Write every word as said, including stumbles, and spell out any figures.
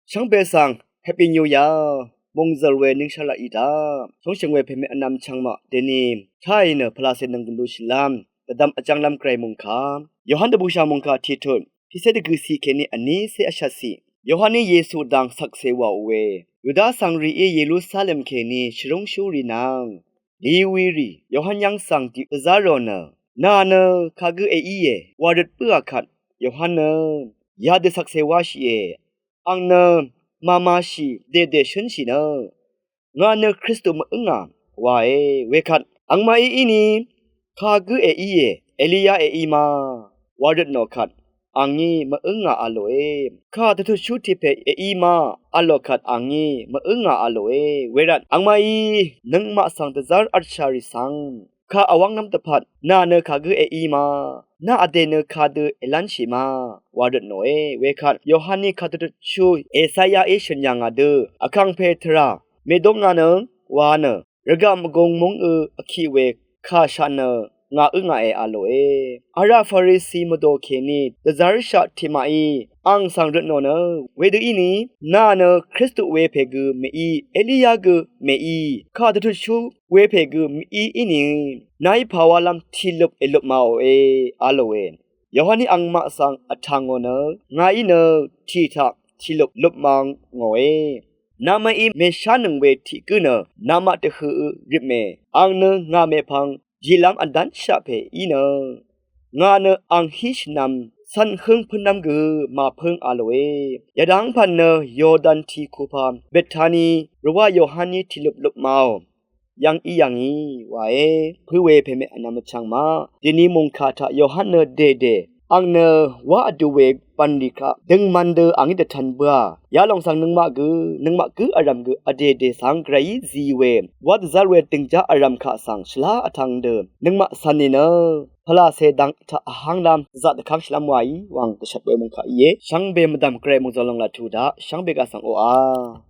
Shvngbe svng Happy New Year mungzøl we ningshara i daq shongshøng we peme vnam chvngmaq deni taì nø pvlase nvng gvndu shvlam dvdvm vjvnglvm gvray mungka Yohan dvbusha mungka titut pise dvgø si keni vni se vshat si. Yohan ni Yesu dang sakse wa we Yuda svng ri i Yerusalem keni shvrungshuri nvng Liwirì Yohan yv́ng svng dvzá rò nø, nà nø kagø èíe wa røt bǿà kvt, Yohan nø yadø sakse wáshìe. Ang nø mamashì dèdè shǿnshì nø, ngà nø Kristu mv-ǿngà wae. Wekvt angmaqí íni, kagǿ èíe, Eliya èí ma wa røt nò kvt, angí mv-ǿngà a lòe. Kà dvtutshú tiq pè èí ma a lò kvt, angí mv-ǿngà a lòe. Wervt angmaqí nøngmaq svng dvzv́r vtshàrì svng kà vwv́ngnv́m dvpvt, nà nø kagǿ èí ma, nà vdè nø kadø èlv́nshì ma wa røt nòe. Wekvt Yohan ni kà dvtutshú Esayaí shø̀n yà ngà dø, vkàngpè tvrà mèdóngā nø wa nø, rvgaq mvgung mungø vkiq we kà shaq nø ngà ǿngàe a lòe. Vrá Farisi mvdò kèní dvzv́rshaq tiqmaqí ang svng røt nò nø, wedø íni, nà nø Kristu we pè gø mèí, Eliya gø mèí, kà dvtutshú we pè gø mèí íni, nàí pàwalv́m tìløp èløp màòe a lòe. Yohan ni angmaq svng vtà ngò nø, ngàí nø tì taq tìløp løp ma ngòe. Namaqí mèshánøng we tiq gǿ nø namaq dvhø røtmè. Ang nø ngà mèpvng jìlv́m vdv́nshaq pè í nø, ngà nø ang hí shvnvm cv̄n hǿng pǿnv́m gø màpǿng a lòe. Yadang pv̀n nø Yordan tì kupa Betani rvwá Yohan ni tìløp løp maò yv́ng í yà ngì wae. Pǿ we pèmeq vnvm vchvng maq, dèni mòngkà taq Yohan nø dèdè, ang nø wá vdu we bv̀nlì kaq døngman dø angí dvtv̄n bǿà. Yalòng svng nøngmaq gø, nøngmaq gǿ vrv̀m gø vdèdè svng gvrayí zi we wá dvzv́r we dø̀ngjá vrv̀m kaq svng shvlá vtv̄ng dø nøngmaq cv̄n nìnø, pvlacè dang taq vhánglv́m dvzaq dvkv́ng shvlv́m waí wàng dvshvt we mòngkà íe. Shvngbe mvdv̀m gvray mòngzø̀l lòng laq tuq daq shvngbe gaq svng oqà.